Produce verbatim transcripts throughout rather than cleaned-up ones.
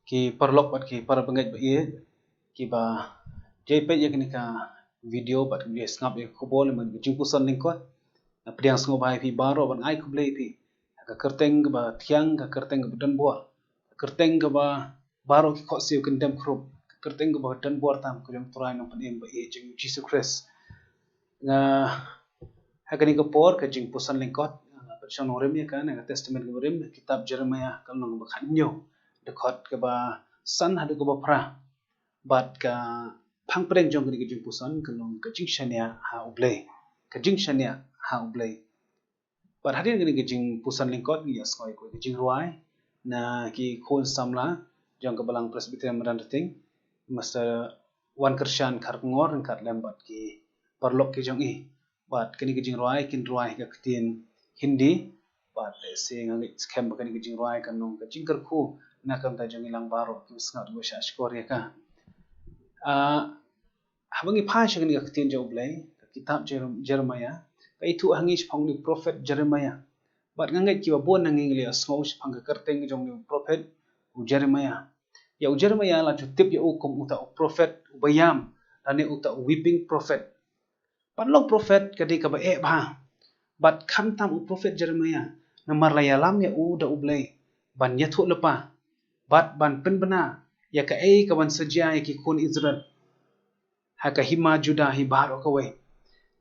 Ki paralok bad ki parabangeit ba ïeit, kiba ju peit ïa kane ka video bad kiba ju sngap ïa ka khubor lem bad ka jingpuson lyngkot. Nga pdiang sngewbha ïa phi baroh bad ai khublei ïa phi ha ka kyrteng kaba thiang, ka kyrteng kaba donbor, ka kyrteng kaba baroh ki khohsiew kin dem khrup, ka kyrteng kaba donbor tam, ka jong u Trai Nongpynim ba ïeit jong U Jisu Khrist. Nga, ha kane ka por ka jingpuson lyngkot, nga pynshong nongrim ïa ka na ka Testament kaba Rim, kitab Jeremiah, ka lynnong kaba khathynñiew, dkhot kaba san haduh kaba phra. Bad ka phang pdeng jong kane ka jingpuson ka long ka jingshaniah ha U Blei. Ka jingshaniah ha U Blei. Bad hadien kane ka jingpuson lyngkot ngi ïa sngew ïa ka jingrwai na ki khun samla jong ka Balang Presbyterian Madanrting, Mister Wankyrshan Kharkongor, ryngkat lem bad ki paralok ki jong i. Bad kane ka jingrwai kin rwai ha ka ktien Hindi. Bad lehse nga ngeit skhem ba kane ka jingrwai kan long ka jingkyrkhu na ka bynta jong ngi lang baroh kiba sngap, kiba shah shkor ïa ka. Ah, haba ngi phai sha kane ka ktien jong U Blei, ka kitab Jer-, Jeremiah, ka ïathuh ha ngi shaphang une u prophet Jeremiah. Bad nga ngeit kiba bun na ngi ngi la ïa sngew shaphang ka kyrteng jong une u prophet u Jeremiah. Ïa u Jeremiah la ju tip ïa u kum uta u prophet uba ïam, lane uta u weeping prophet. Ban long prophet ka dei kaba eh bha. Bad khamtam u prophet Jeremiah, namar la ïalam ïa u da U Blei ban ïathuh lypa bad ban pynbna ïa kaei kaban sa jia ïa ki khun Israel ha ka hima Judah hi baroh kawei.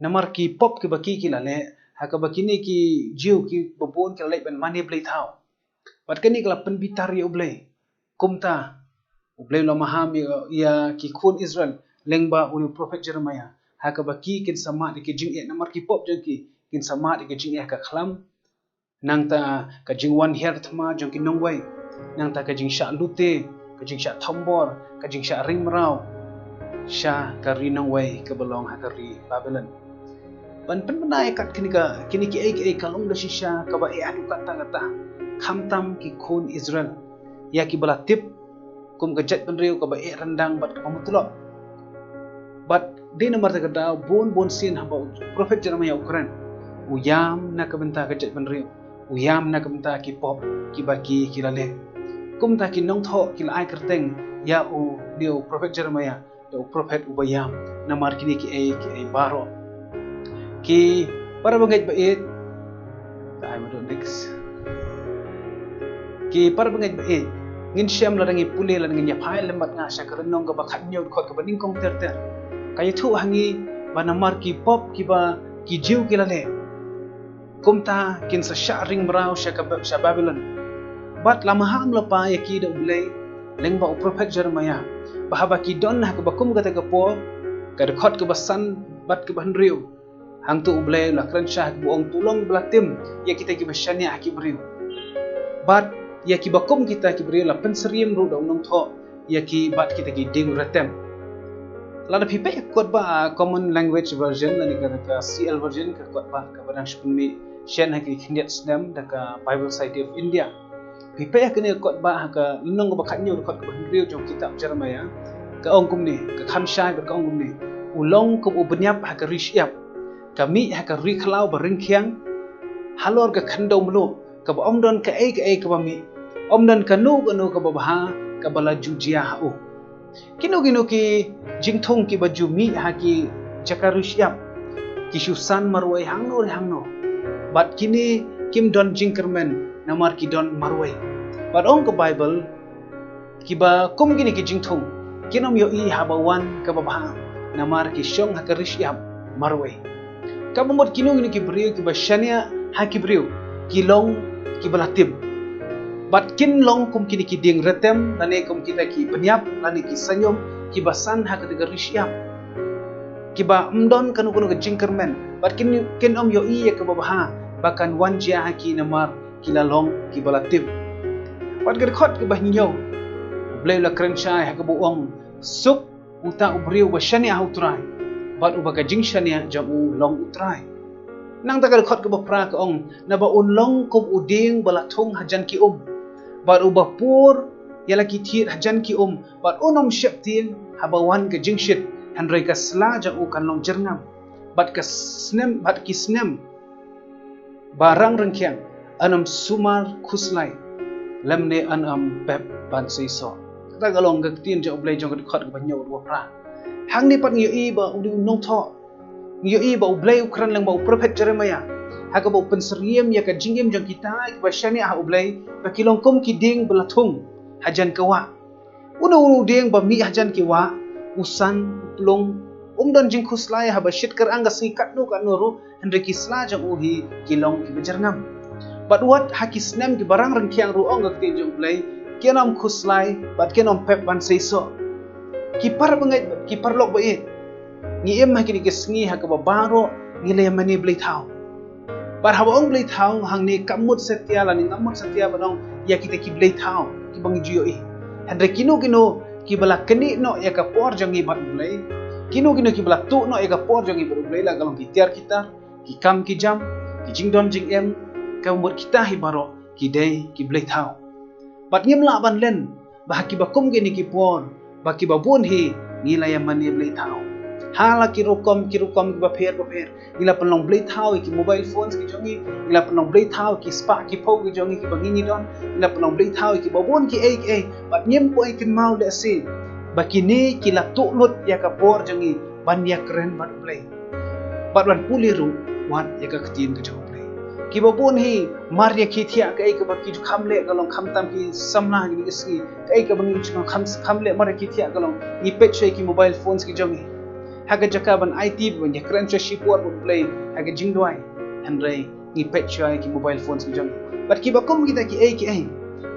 Namar ki pop kiba ki ki la leh, ha kaba kine ki Jiw kiba bun ki la leit ban mane blei thaw. Bad kane ka la pynbitar ïa U Blei. Kumta U Blei u la maham ïa, ïa ki khun Israel lyngba une u prophet Jeremiah, ha kaba ki kin sa mad ïa ki jingeh namar ki pop jong ki, kin sa mad ïa ki jingeh ha ka khlam. Nangta ka jingwan hiar thma jong ki nongwei, nangta ka jingshah lute, ka jingshah thombor, ka jingshah ring mraw sha ka ri nongwei kaba long ha ka ri Babilon. Ban pynbna ïa kat kine ka, kine kiei kiei ka long da shisha kaba eh haduh katta katta, khamtam ki khun Israel, ïa kiba la tip kum ka jaitbynriew kaba eh ryndang bad kaba mutlop. Bad dei namar kata ka daw bun bun sien haba u prophet Jeremiah u kren, u ïam na ka bynta ka jaitbynriew, u ïam na ka bynta ki pop kiba ki ki la leh. Kumta ki nongthoh ki la ai kyrteng ïa une u prophet Jeremiah da u prophet uba ïam, namar kine kiei kiei baroh. Ki parabangeit ba ïeit, ka ai ma dun next. Ki parabangeit ba ïeit, ngin shem lada ngi pule, lada ngin ïa phai lem bad nga sha ka lynnong kaba khathynñiew, dkhot kaba nyngkong ter ter. Ka ïathuh ha ngi ba namar ki pop kiba ki Jiw ki la leh, kumta kin sa shah ring mraw sha ka Ba-, sha Babilon. Bad la maham lypa ïa ki da U Blei lyngba u prophet Jeremiah, ba haba ki don ha kaba kum kata ka por, ka dkhot kaba san bad kaba hynriew, hangto U Blei u la kren shai ha kaba ong, to long ba la tim ïa kita kiba shaniah ha ki briew. Bad ïa kiba kum kita ki briew la pynsyriem ruh da u nongthoh ïa ki bad kita ki dieng retem. Lada phi peit ka kot ba, ah, Common Language Version, lane ka, ka C L Version, ka kot ba kaba dang shu pynmih shen ha ki khyndiat snem da ka Bible Society of India. Phi peit ha kane ka kot ba ha ka lynnong kaba khathynñiew, dkhot kaba hynriew jong kitab Jeremiah, ka ong kumne, ka kham shai bad ka ong kumne: U long kum u bniap ha ka ri shyiap, ka mih ha ka ri khlaw ba ryngkhiang, halor ka khyndew mluh, kaba ym don kaei kaei kaba mih, ym don kano kano kaba bha kaba la ju jia ha u. Kino kino ki jingthung kiba ju mih ha ki jaka ri shyiap, ki shu san marwei hangno re hangno. Bad kine kim don jingkyrmen namar ki don marwei. Bad ong ka Baibl, kiba kum kine ki jingthung kin ym ïohi haba wan kaba bha, namar ki shong ha ka ri shyiap marwei. Kaba mut kino kino ki briew kiba shaniah ha ki briew ki long kiba la tim. Bad kin long kum kine ki dieng retem, lane kum kita ki bniap, lane ki saiñum kiba san ha kata ka ri shyiap, kiba ym don kano kano ka jingkyrmen. Bad kin, kin ym ïohi ïa kaba bha ba kan wan jia ha ki namar ki la long kiba la tim. Bad ka dkhot kaba hynñiew, U Blei u la kren shai ha kaba ong: Suk uta u briew uba shaniah ha u Trai, bad uba ka jingshaniah jong u long u Trai. Nangta ka dkhot kaba phra ka ong: Naba un long kum u dieng ba la thung hajan ki um, bad uba pur ïa la ki thied hajan ki um, bad un ym sheptieng haba wan ka jingshit, hynrei ka sla jong u kan long jyrngam, bad ka snem, bad ki snem ba rang ryngkhiang yn ym sumar khuslai, lymne yn ym pep ban seisoh. Kata ka long ka ktien jong U Blei jong ka dkhot kaba hynñiew, kaba phra. Hangne pat ngi ïohi ba u dei u nongthoh. Ngi ïohi ba U Blei u kren lyngba u prophet Jeremiah, ha kaba u pynsyriem ïa ka jingim jong kita kiba shaniah ha U Blei, ba ki long kum ki dieng ba la thung hajan ka wah. Uno uno u dieng ba mih hajan ki wah, u san, u plung, um don jingkhuslai haba shit kyrang ka sngi katno katno ruh, hynrei ki sla jong u hi ki long kiba jyrngam. Bad wat ha ki snem kiba rang ryngkiang ruh, ong ka ktien jong U Blei, kin ym khuslai bad kin ym pep ban seisoh. Ki para bangeit, ki paralok ba ïeit, ngi im ha kine ki sngi ha kaba baroh ngi la ïa mane blei thaw. Bad haba ong blei thaw, hangne kam mut satia lane ngam mut satia ban ong ïa kita ki blei thaw kiba ngi ju ïohi. Hynrei kino kino kiba la knieh noh ïa ka por jong ngi bad U Blei, kino kino kiba la tuh noh ïa ka por jong ngi bad U Blei, la ka long ki tiar ki tar, ki kam ki jam, ki jingdon jingem, ka mut kita hi baroh ki dei ki blei thaw. Bad ngim lah ban len ba ha kiba kum kine ki por, ba kiba bun hi ngi la ïa mane blei thaw ha la ki rukom ki rukom kiba pher ba pher. Ngi la pynlong blei thaw ïa ki mobile phones ki jong ngi, ngi la pynlong blei thaw ïa ki spah ki phew ki jong ngi kiba ngi ngi don, ngi la pynlong blei thaw ïa kiba bun kiei kiei. Bad ngim poi kynmaw lehse ba kine ki la tuh lut ïa ka por jong ngi ban ïakren bad U Blei, bad ban pule ruh wat ïa ka ktien ka jong U Blei. Kiba bun hi mar ïa ki thiah kaei kaba ki ju kham leh, ka long khamtam ki samla ha kine ki sngi, kaei kaba ngi ju kham, kham leh mar ïa ki thiah ka long ngi peit shuwa ïa ki mobile phones ki jong ngi, ha ka jaka ban aiti ban ïakren shuwa shipor bad U Blei ha ka jingduwai, hynrei ngi peit shuwa ïa ki mobile phones ki jong ngi. Bad kiba kum kita kiei kiei,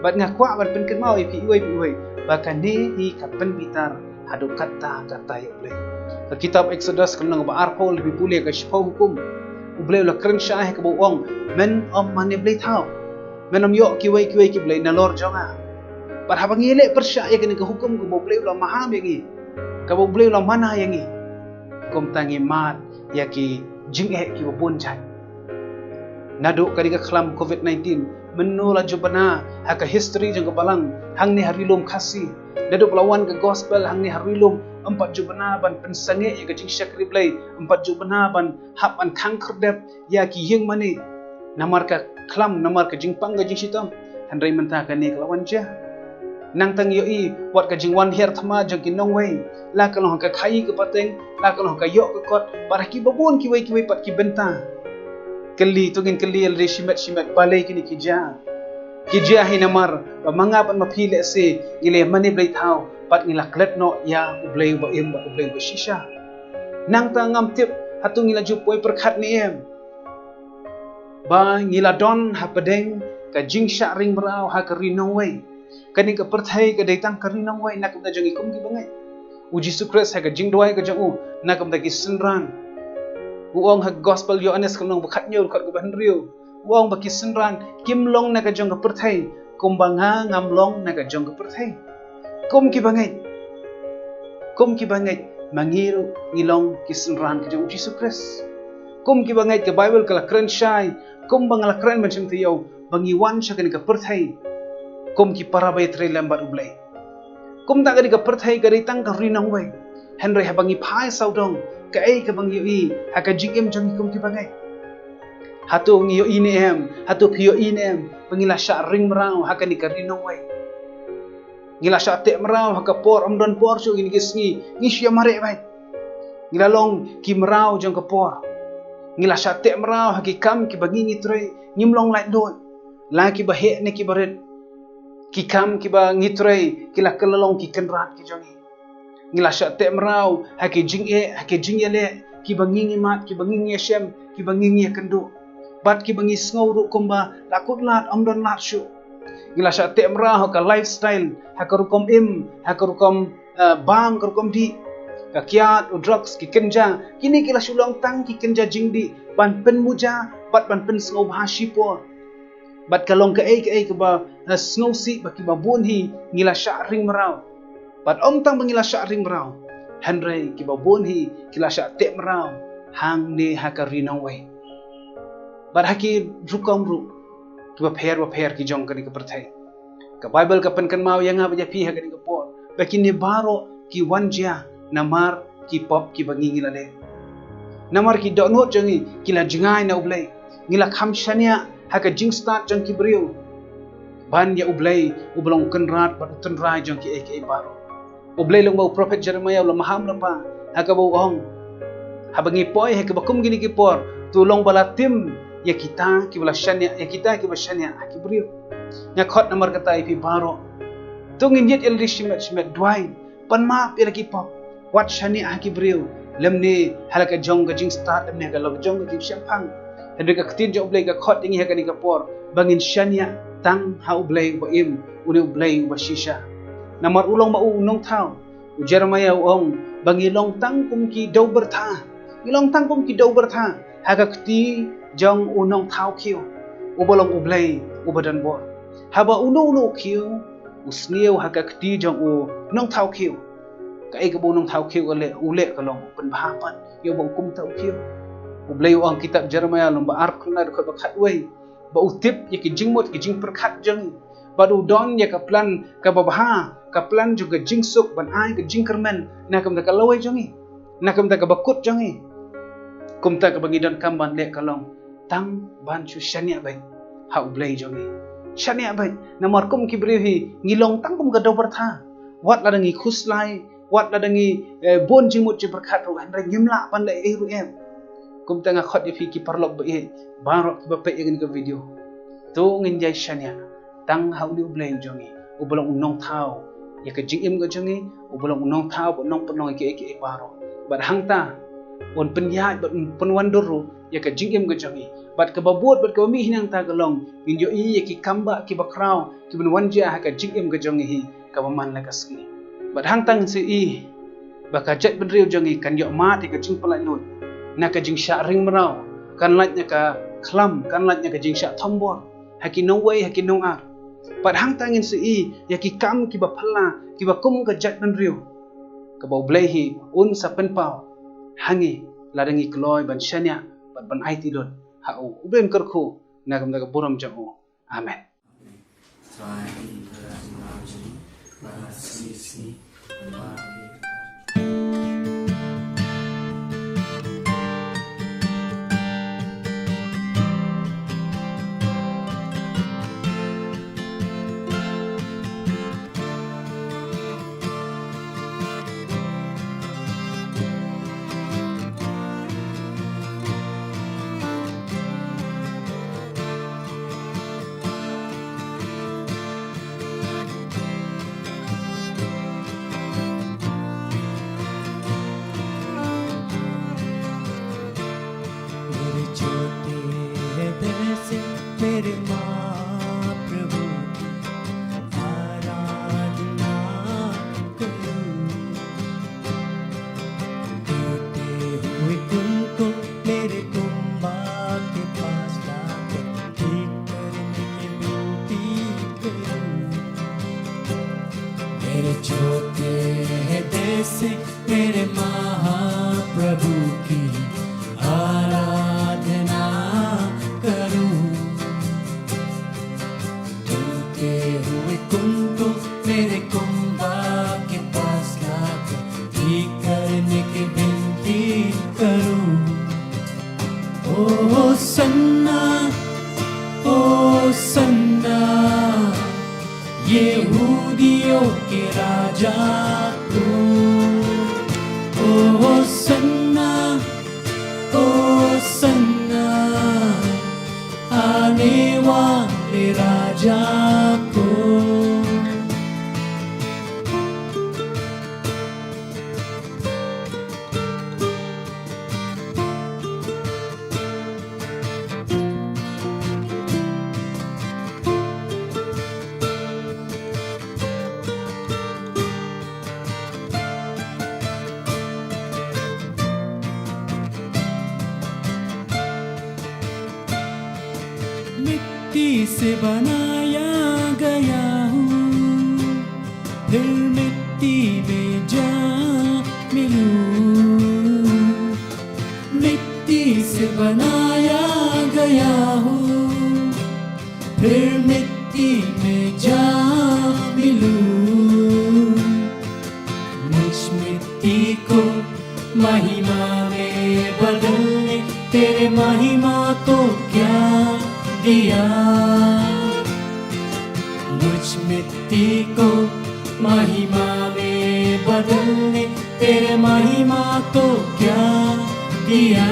bad nga kwah ban pynkynmaw ïa phi iwei pa iwei ba kane hi ka pynbitar haduh katta katta ïa U Blei. Ka kitab Exodus ka lynnong ba arphew, lada phi pule ka shiphew hukum, U Blei u la kren shai ha kaba u ong, men ym mane blei thaw, men ym ïoh kiwei kiwei ki blei nalor jong nga. Bad haba ngi leh pyrshah ïa kane ka hukum kaba U Blei u la maham ïa ngi, kaba U Blei u la mana ïa ngi, kumta ngi mad ïa ki jingeh kiba bun jait. Naduh kane ka khlam covid nineteen, mynno la ju bna ha ka history jong ka balang hangne ha ri lum Khasi? Naduh ba la wan ka gospel hangne ha ri lum, ym pat ju bna ban pynsangeh ïa ka jingshakri Blei, ym pat ju bna ban hap ban khang khyrdep ïa ki ïing mane namar ka khlam, namar ka jingpang ka jingshitom. Hynrei mynta kane ka la wan jia. Nangta ngi ïohi wat ka jingwan hiar thma jong ki nongwei, la ka long ha ka khaïi ka pateng, la ka long ha ka ïoh ka kot, bad ha kiba bun kiwei kiwei pat ki bynta. Kylli, to ngin kylli lade shimet shimet balei kine ki jia. Ki jia hi namar ba ma nga bad ma phi lehse ngi la mane blei thaw bad ngi la klet noh ïa U Blei uba im bad U Blei uba shisha. Nangta ngam tip hato ngi la ju poi pyrkhat ne em ba ngi la don hapdeng ka jingshah ring mraw ha ka ri nongwei. Kane ka pyrthei ka dei tang ka ri nongwei na ka bynta jong ngi kum ki bangeit. U Jisu Khrist ha ka jingduwai ka jong u na ka bynta ki synran, u ong ha ka gospel Ïoannis ka lynnong ba khathynñiew, dkhot kaba hynriew, u ong ba ki synran kim long na ka jong ka pyrthei kumba nga ngam long na ka jong ka pyrthei. Kum ki bangeit, kum ki bangeit, ma ngi ruh ngi long ki synran ka jong U Jisu Khrist. Kum ki bangeit, ka Baibl ka la kren shai, kumba nga la kren mynshem taïew, ba ngi wan sha kane ka pyrthei kum ki para ba ïatrei lem bad U Blei. Kumta kane ka pyrthei ka dei tang ka ri nongwei. Hynrei haba ngi phai sawdong, kaei kaba ngi ïohi ha ka jingim jong ngi kum ki bangeit? Hato ngi ïohi ne em, hato phi ïohi ne em ba ngi la shah ring mraw ha kane ka ri nongwei? Ngi la shah teh mraw ha ka por, ym don por shuh, kine ki sngi ngi shu ïa mareh beit. Ngi la long ki mraw jong ka por. Ngi la shah teh mraw ha ki kam kiba ngi ngi trei, ngim long laitluid. La kiba heh ne kiba rit, ki kam kiba ngi trei ki la kylla long ki kynrad ki jong ngi. Ngi la shah teh mraw ha ki jingeh, ha ki jingïaleh kiba ngi ngi mad, kiba ngi ngi ïashem, kiba ngi ngi ïakynduh, bad kiba ngi sngew ruh kumba la kut lad, ym don lad shuh. Ngi la shah teh mraw ha ka lifestyle, ha ka rukom im, ha ka rukom, eh, bam, ka rukom dih, ka kiad, u drugs, ki kynja. Kine ki la shu long tang ki kynja jingdih ban pynmuja bad ban pynsngewbha shipor. Bad ka long kaei kaei kaba, eh, sngewsih ba kiba bun hi ngi la shah ring mraw. Bad ym tang ba ngi la shah ring mraw, hynrei kiba bun hi ki la shah teh mraw hangne ha ka ri nongwei bad ha ki rukom ruh kiba pher ba pher ki jong kane ka pyrthei. Ka Baibl ka pynkynmaw ïa nga bad ïa phi ha kane ka por ba kine baroh ki wan jia namar ki pop kiba ngi ngi la leh. Namar ki dohnud jong ngi ki la jngai na U Blei. Ngi la kham shaniah ha ka jingstad jong ki briew. ban ïa U Blei uba long u Kynrad bad u Tynrai jong kiei kiei baroh. U Blei long ba u prophet Jeremiah u la maham lypa ha kaba u ong, haba ngi poi ha kaba kum kine ki por, to long ba la tim ïa kita kiba la shaniah, ïa kita kiba shaniah ha ki briew. Nga khot namar kata ïa phi baroh, to ngin ïit ïa lade shimet shimet, duwai, pan map ïa la ki pop, wat shaniah ha ki briew, lymne ha la ka jong ka jingstad, lymne ha la ka jong ka jingshemphang. Hynrei ka ktien jong U Blei ka khot ïa ngi ha kane ka por ba ngin shaniah tang ha U Blei uba im, une U Blei uba shisha. Namar u long ma u u nongthaw. U Jeremiah u ong ba ngi long tang kum ki dewbyrtha. Ngi long tang kum ki dewbyrtha ha ka kti jong u nongthaw khiew, uba long U Blei uba don bor. Haba uno uno u khiew u sniew ha ka kti jong u nongthaw khiew, kaei kaba u nongthaw khiew u leh, u leh ka long u pynbha pat ïa uba u kumta u khiew. U Blei u ong, kitab Jeremiah lynnong ba ar, khyndai dkhot ba khatwei, ba u tip ïa ki jingmut ki jingpyrkhat jong ngi, bad u don ïa ka plan kaba bha, ka plan jong ka jingsuk ban ai ka jingkyrmen na ka bynta ka lawei jong ngi, na ka bynta kaba kut jong ngi. Kumta kaba ngi donkam ban leh ka long tang ban shu shaniah beit ha U Blei jong ngi. Shaniah beit, namar kum ki briew hi ngi long tang kum ka dewbyrtha. Wat lada ngi khuslai, wat lada ngi, eh, bun jingmut jingpyrkhat ruh, hynrei ngim lah ban leh ei ruh em. Kumta nga khot ïa phi ki paralok ba ïeit baroh kiba peit ïa kane ka video, to ngin ïai shaniah tang ha une U Blei jong ngi, uba long u nongthaw ïa ka jingim ka jong ngi, uba long u nongthaw bad nongpynlong ïa kiei kiei baroh. Bad hangta un pynïaid bad un pynwandur ruh ïa ka jingim ka jong ngi. Bad kaba bud bad kaba mih hi nangta ka long, ngin ïohi ïa ki kambah kiba khraw kiban wan jia ha ka jingim ka jong ngi hi kaba man la ka sngi. Bad hangta ngin sa ïohi ba ka jaitbynriew jong ngi kan ïoh mad ïa ka jingpynlait luid na ka jingshah ring mraw, kan lait na ka khlam, kan lait na ka jingshah thombor ha ki nongwei ha ki nongar. Bad hangta ngin sa ïohi ïa ki kam kiba phylla kiba kum ka jaitbynriew, kaba U Blei hi un sa pynpaw ha ngi lada ngi kloi ban shaniah bad ban aiti lut ha u. U Blei un kyrkhu na ka bynta ka burom jong u. Amen. मेरे छोटे हृदय से मेरे महाप्रभु की आराधना करूं। टूटे हुए कुंकुम मेरे कुंबा के पास लाकर ठीक करने की विनती करूं। मेरे छोटे हृदय से मेरे महाप्रभु की आराधना करूं। टूटे हुए कुंकुम मेरे कुंबा के पास लाकर ठीक करने की विनती करूं। ओ सन्ना, ओ सन्ना, यहूदियों के राजा को। ओ सन्ना, ओ सन्ना, आने वाले राजा को। मिट्टी से बनाया गया हूँ, फिर मिट्टी में जा मिलूं। मिट्टी से बनाया गया हूँ, फिर मिट्टी में जा मिलूं। मुझ मिट्टी को महिमा में बदलने तेरे महिमा को क्या दिया। को महिमा में बदलने, तेरे महिमा को क्या दिया।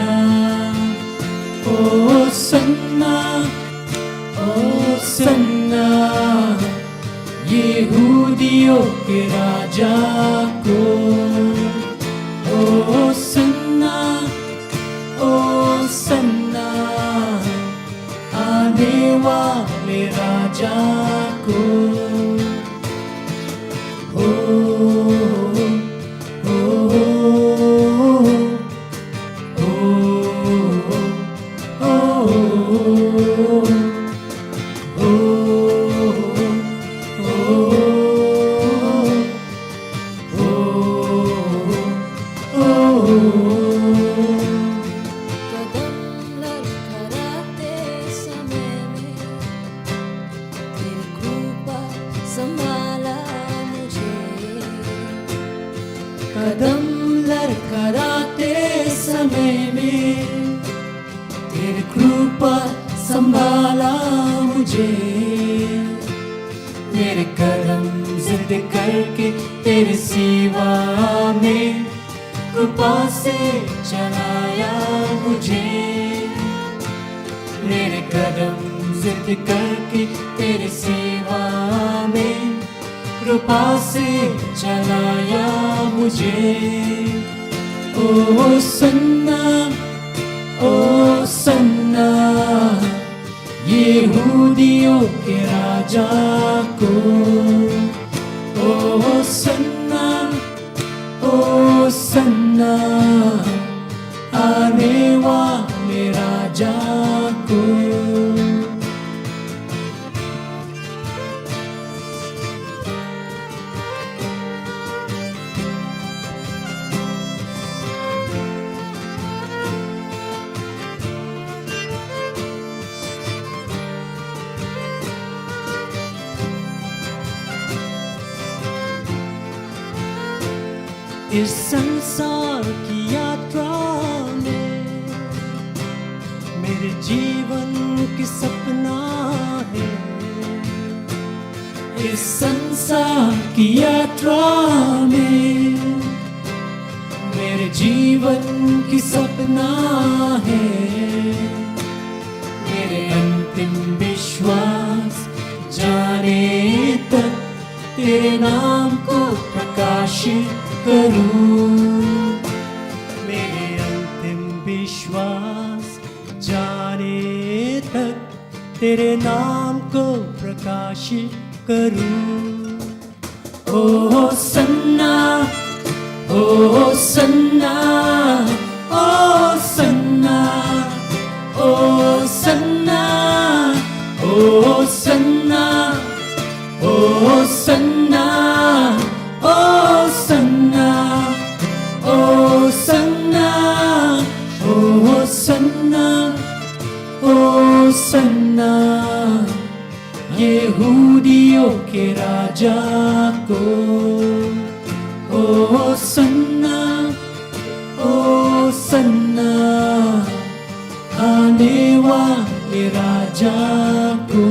ओ सन्ना, ओ सन्ना, यहूदियों के राजा को। ओ सन्ना, ओ सन्ना, आने वाले राजा को। हो, हो, हो, हो। कदम लड़खड़ाते समय में तेरी कृपा संभाला मुझे। कदम लड़खड़ाते समय में तेरी कृपा संभाला मुझे। मेरे कदम जिद करके तेरे सेवा में कृपा से चलाया मुझे। मेरे कदम जिद करके तेरे सेवा में कृपा से चलाया मुझे। ओ सन्ना, ओ सन्ना, यहूदियों के राजा को। ओ सन्ना, ओ सन्ना, आने वाले राजा को। इस संसार की यात्रा में मेरे जीवन की सपना है। इस संसार की यात्रा में मेरे जीवन की सपना है। मेरे अंतिम विश्वास जाने तक तेरे नाम को प्रकाशित करूं। मेरे अंतिम विश्वास जाने तक तेरे नाम को प्रकाशित करूं। ओ सन्ना, ओ सन्ना, ओ सन्ना, ओ सन्ना, ओ सन्ना, ओ सन्ना, ओ सन्ना, ओ सन्ना, ओ सन्ना, ओ सन्ना, यहूदियों के राजा को। ओ सन्ना, ओ सन्ना, आने वाले राजा को।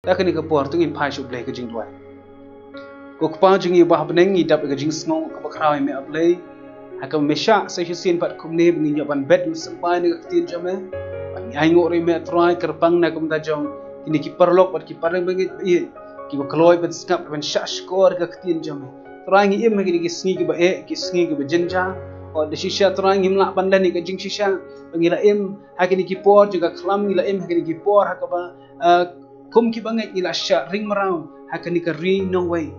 Ha kane ka por to ngin phai sha U Blei ka jingduwai. Ko Kpa jong ngi uba ha bneng, ngi dap ïa ka jingsngew kaba khraw ïa me A Blei, ha kaba me shah sa shisien pat kumne ba ngin ïoh ban bet ïa u symbai na ka ktien jong me. Bad ngi ainguh ruh ïa me Trai kyrpang na ka bynta jong kine ki paralok bad ki parabangeit ba ïeit kiba kloi ban sngap ban shah shkor ïa ka ktien jong me. Trai ngi im ha kine ki sngi kiba eh, ki sngi kiba jynjar. Bad da shisha Trai ngim lah ban len ïa ka jingshisha ba ngi la im ha kine ki por jong ka khlam, ngi la im ha kine ki por ha kaba, eh, kum ki bangeit ngi la shah ring mraw ha kane ka ri nongwei.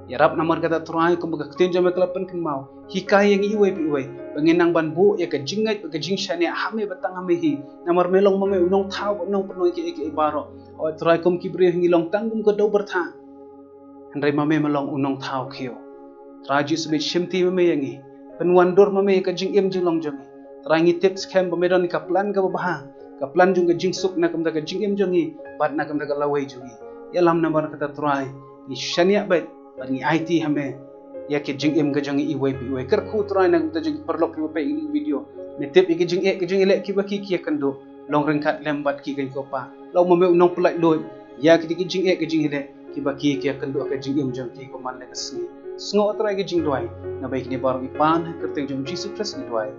Ïarap namar kata Trai kumba ka ktien jong me ka la pynkynmaw, hikai ïa ngi iwei pa iwei ba ngin nang ban buh ïa ka jingngeit bad ka jingshaniah ha me bad tang ha me hi. Namar me long ma me u nongthaw bad u nongpynlong ïa kiei kiei baroh. O Trai kum ki briew ngi long tang kum ka dewbyrtha. Hynrei ma me me long u nongthaw khiew. Trai Jisu, bit shimti ma me ïa ngi. Pynwandur ma me ka jingim jinglong jong ngi. Trai, ngi tip skhem ba me don ka plan kaba bha, ka plan jong ka jingsuk na ka bynta ka jingim jong ngi bad na ka bynta ka lawei jong ngi. Ïalam namar kata Trai, ngi shaniah bad, bad ngi aiti ha me ïa ka jingim ka jong ngi iwei pa iwei. Kyrkhu Trai na ka bynta jong ki paralok kiba peit ïa kane ka video. Me tip ïa ki jingeh ki jingïaleh kiba ki ki ïakynduh. Long ryngkat lem bad ki, ko Pa. Long ma me u nongpynlait luid ïa kine ki jingeh ki jingïaleh kiba ki ki ïakynduh ha ka jingim jong ki kumne ka sngi. Sngewthuh Trai ki jingduwai. Naba ïa kine baroh ngi pan ha ka kyrteng jong U Jisu Khrist ngi duwai.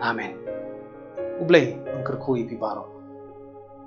Amen. U Blei un kyrkhu ïa phi baroh.